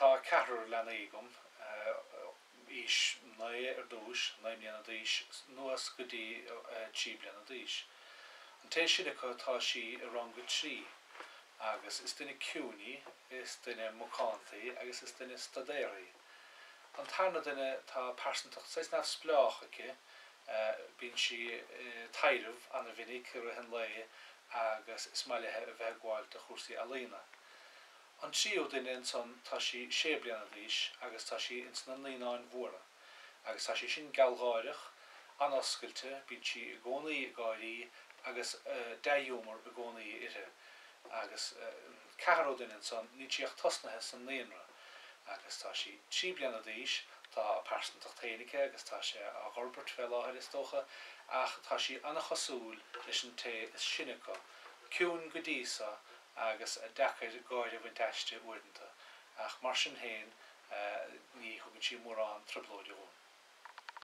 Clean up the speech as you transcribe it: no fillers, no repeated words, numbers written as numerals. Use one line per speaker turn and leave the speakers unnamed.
Tá ceathrar leanaí agam, aois 9 ar dtús, 9 mbliana d'aois, anuas go dtí 3 bliana d'aois. An té is sine acu tá sí i rang a 3 agus is duine ciúin í, is duine macánta í agus is duine staidéartha í. An tarna duine tá pearsantacht saghas neamhspleách aici, bíonn sí ag taidhreamh ana-mhinic i rith an lae agus is maith léi a bheith ag gabháil do chúrsaí ealaíona. An tríú duine ansan tá sí sé bliana d'aois agus tá sí ins na Naíonáin Mhóra agus tá sí sin gealgháireach, an-oscailte, bíonn sí i gcónaí ag gáirí agus dea-ghiúmar i gcónaí uirthi. Agus an ceathrú duine ansan níl sí ach tosnaithe san naíonra agus tá sí 3 bliana d'aois, tá a pearsantacht féin aici agus tá sé á fhorbairt fé láthair is dócha ach tá sí an-chosúil leis an té is sine acu, ciúin go dtí so agus deacair gáire a bhaint aisti uaireanta, ach mar sin féin ní thugann sí mórán trioblóide dhúinn.